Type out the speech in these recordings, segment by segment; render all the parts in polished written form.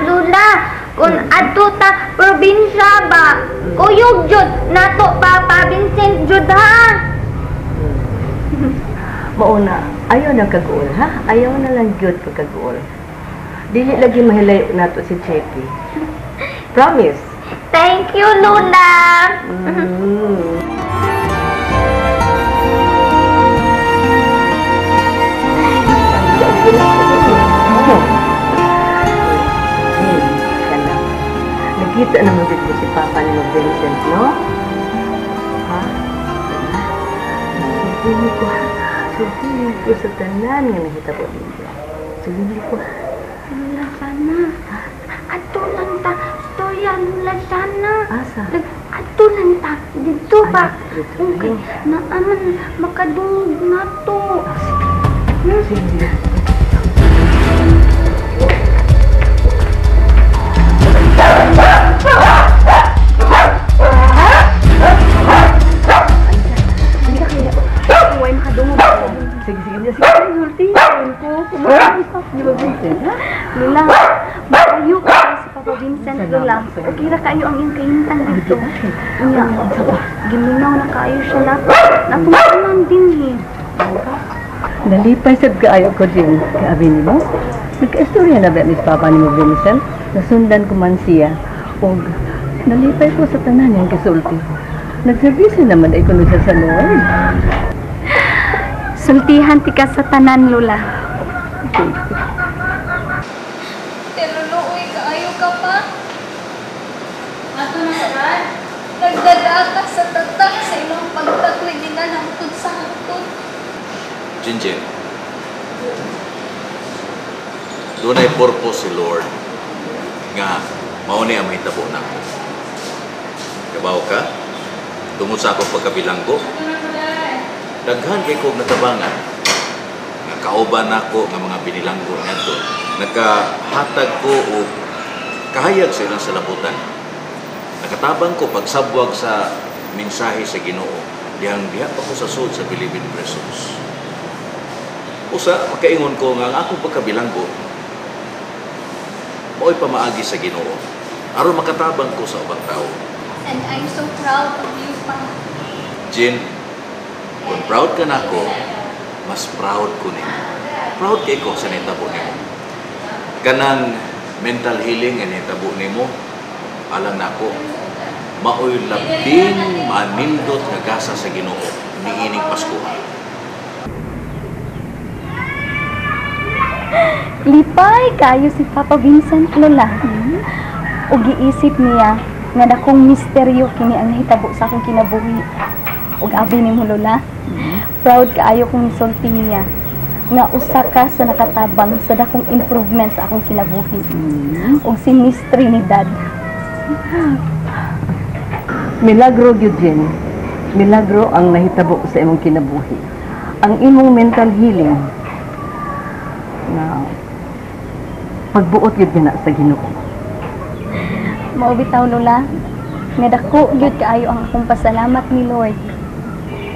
Lula, kung adto ta probinsya ba, kuyog jud nato Papa Vincent jud ha. Mauna, ayaw na kaguol, ha? Ayaw na lang gyud pagkaguol. Dili lagi mahilayo nato si JP. Promise. Thank you, Lula. Nakita naman dito si Papa ni Vincent, no? Ha? Sultihin ko, ha? Sultihin ko sa tanan nga nahitabo ninyo. Sultihin ko, ha? Lula, sana. Ato lang ta. Storya, Lula, sana. Asa? Ato lang ta. Dito ba? Ay, Okay. Naaman, makadungog na to. Sige. Sige. Sige, sige. Sige, sultihin ko. Kumausap ni ba Vincent, ha? Lula, maayo ka si Papa Vincent, Lula. Okay ra kayo ang iyong kahintang dito. Unya, giminaw na kayo siya nato. Natungkunan din eh. Nalipay sad kaayo ko din. Kaabi nimo? Nagka-istorya na ba ni Papa nimo Vincent? Nasundan ko man siya. Og nalipay ko sa tanan niyang gisulti. Nagserbisyo naman ay kuno siya sa Lord. Sultihan ti ka sa tanan, Lula. Teluluoy kaayo ka pa. Ato na ka, nagdala ka sa tatak sa imong pagtaklig nila hangtod sa hangtod. Jinjin, dunay purpose si Lord nga mao ni ang mahitabo nako. Kabaw ka? Tungod sa akong pagkabilanggo, daghan kay kog natabangan nga kauban nako nga mga binilanggo ngadto. Nakahatag ko og kahayag sa ilang salabutan. Nakatabang ko pagsabwag sa mensahe sa Ginoo dihang diha pa ko sa sud sa Bilibid Prisons. Usa makaingon ko nga ang akong pagkabilanggo mao'y pamaagi sa Ginoo aron makatabang ko sa ubang tawo. And I'm so proud of you, pa. Jin, kung proud ka nako, mas proud ko nimo. Proud kay ko sa nitabo nimo. Kanang mental healing nga nitabo nimo, alang nako, mao'y labing manindot nga gasa sa Ginoo niining Pasko. Lipay kayo si Papa Vincent, Lola. Ug giisip niya nga dakong misteryo kini ang nahitabo sa akong kinabuhi. Ug abi nimo, Lola, proud kaayo kong misulti niya nga usa ka sa nakatabang sa dakong improvement sa akong kinabuhi. Ug si Miss Trinidad. Milagro gyud, Jen. Milagro ang nahitabo sa imong kinabuhi. Ang imong mental healing na pagbuot gyud na sa Ginoo. Mao bitaw, Lola, nga dako gyud kaayo ang akong pasalamat ni Lord.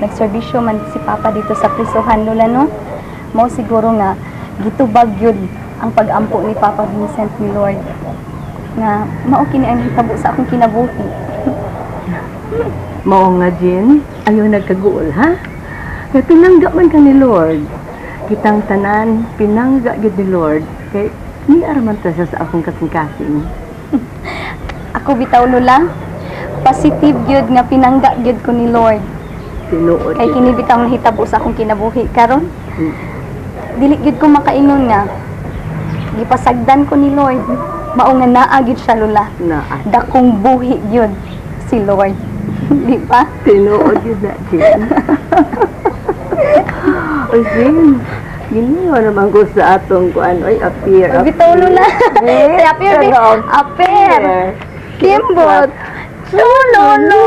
Nagserbisyo man si Papa dito sa prisuhan, Lola, no? Mao siguro nga gitubag gyud ang pag-ampo ni Papa Vincent ni Lord. Nga mao kini ang nahitabo sa akong kinabuhi. Mao nga, Jen, ayaw nagkaguol, ha? Kay pinangga man ka ni Lord. Kitang tanan, pinangga gyud ni Lord. Kay niara man ta siya sa akong kasing-kasing. Ako bitaw, Lola, positive gyud nga pinangga gyud ko ni Lord. Tinuod. Kay kini bitaw nahitabo sa akong kinabuhi karon. Dili gyud ko makaingon nga gipasagdan ko ni Lord. Mao nga naa gyud siya, Lola. Naa. Dakong buhi gyud si Lord. Di ba? Tinuod gyud na, Jen. Oy, Jen, ginawa naman ko sa atong kuan, oy, appear. Bitaw, Lola. Eh, Appear, ano, appear. Kimbot. Chulolo.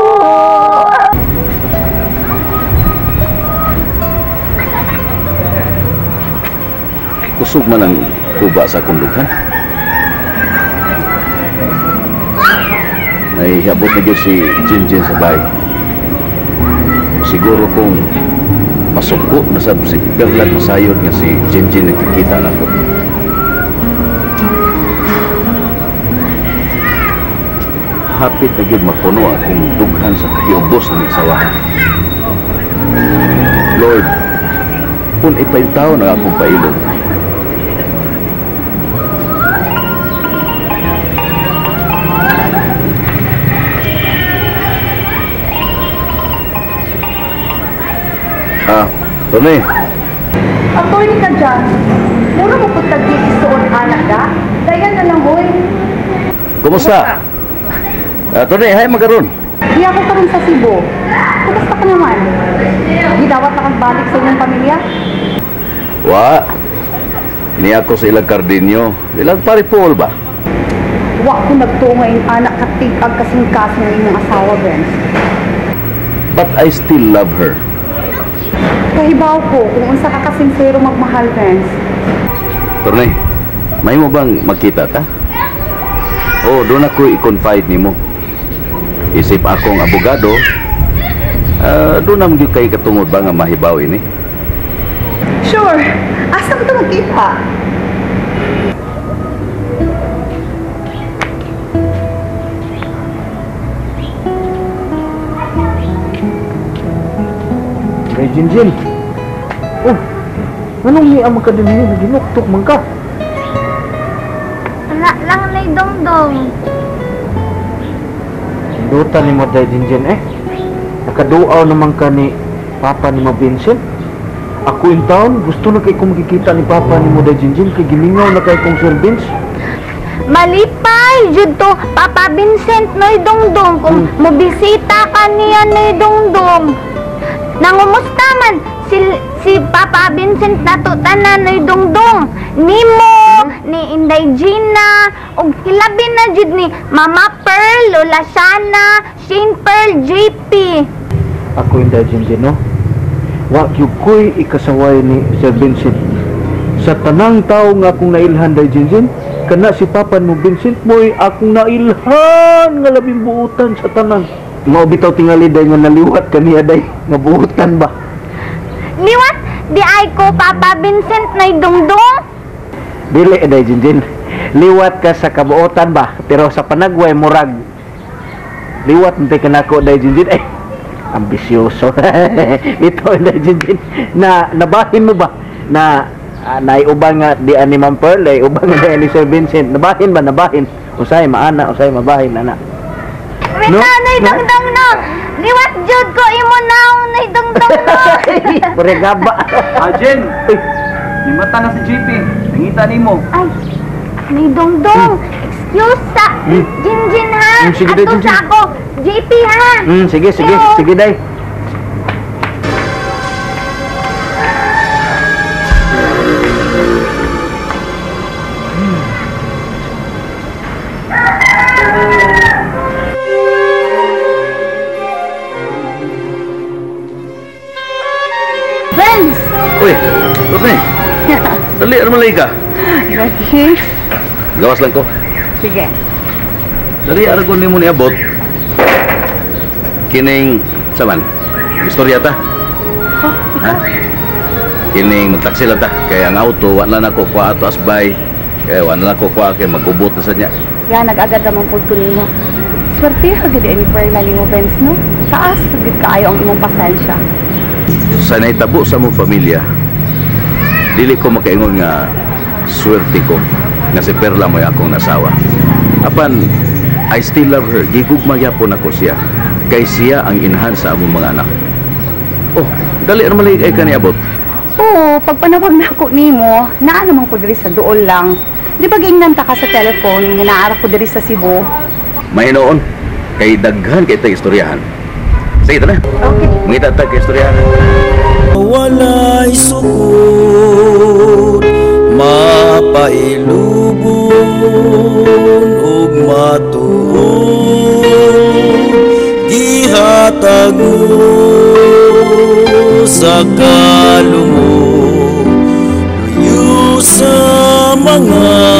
Kusog man ang kuba sa akong dughan. Nahihabot na gyud si Jinjin sa bahay. Siguro kung masuko na sab si Perla masayod nga si Jinjin nagkikita na ko. Hapit na gyud mapuno akong dughan sa kahiubos ng asawa. Lord, kung ipaintaw na akong pailog. Ah, Tony. Attorney ka dyan. Mura mo pud tag isuon anak da. Dayan na lang, hoy. Kumusta? Tony, hay magaron. Di ako karon sa Cebu. Kumusta ka naman? Gidawat na kang balik sa inyong pamilya? Wa. Niya ako sa ilang kardinyo. Ilang paripol ba? Wa ko nagtuo ngayong anak katig-ag kasing-kasing ng inyong asawa, Benz. But I still love her. Kahibaw ko kung unsa ka kasinsero magmahal, Benz. Tony, may mo bang magkita ta? Oh, doon ako i-confide nimo. Isip akong abogado, doon naman gyud kay katungod ba nga mahibaw ini? Sure. Asa ko ito magkita? Hey, Jinjin. Oh, anong niya magkadiniyo? Naginuktok man ka. Wala lang na dongdong. Duta ni mo day Jinjin eh. Nakaduaw naman ka ni Papa ni mo Vincent. Ako in town, gusto na kay kong makikita ni Papa ni mo day Jinjin kay gimingaw na kay kong Sir Vince. Malipay jud to Papa Vincent noy dongdong kung mobisita ka niya noy dongdong. Nangumusta man si Papa Vincent nato tanan noy dongdong. Nimo, ni Inday Gina, ug hilabi na jud ni Mama Pearl, Lola Shana, Shane Pearl, JP. Ako Inday Jinjin, no? Wa gyud ko'y ikasaway ni Sir Vincent. Sa tanang tao nga akong nailhan, Day Jinjin, kana si Papa mo Vincent mo'y akong nailhan nga labing buutan sa tanan. Mao bitaw tingali day nga naliwat kaniya day nga buutan ba. Liwat di ay ko Papa Vincent nay dungdong. Dili day Jinjin. Liwat ka sa kabuotan ba, pero sa panagway murag liwat man ka nako day Jinjin. Eh, ambisyoso. Ito day Jinjin na nabahin mo ba na naiuban nga di ani Ma'am Pearl, naiuban nga di ani Sir Vincent. Nabahin ba nabahin? Usay maana, usay mabahin ana. Wait No? na, nay dongdong no. Liwat jud ko imo naong nay dongdong no. Pare gaba. Ah, Jen. Nimata na si JP. Nangita nimo. Ay, nay dongdong. Excuse sa Jinjin ha. Sige, day, Ato Jinjin. sa ako. JP ha. Sige, sige, Yo. sige day. Benz! Uy, Rodney. Dali, ano malay ka? Lagi. Gawas lang ko. Sige. Dali, ano ko nimo niabot? Kining, saman, istorya ta. Oh, Ha? Kining magtaksi lang ta. Kaya ang auto, wala na ko kuha ato asbay. Kaya wala na ko kuha kay magubot na sa niya. Ya, nag-agad naman po ko nimo. Swerte ka gid ni Perla nimo, Benz, no? Taas gid kaayo ang imong pasensya. Sa nahitabo sa mong pamilya, dili ko makaingon nga swerte ko nga si Perla mo'y akong nasawa. Apan, I still love her. Gigugma gyapon ako siya. Kay siya ang inahan sa among mga anak. Oh, dali ra malig ay kaniabot. Oo, pagpanawag na ako nimo, naa naman ko diri sa duol lang. Di ba giingnan ta ka sa telephone nga naara ko diri sa Cebu? Mahinoon, kay daghan kay tay istoryahan. Sige, tara. Okay. Mangita ta kay istoryahan. Walay sukod, mapailubon ug matuod, gihatag mo sa kalumot, luyo sa Mga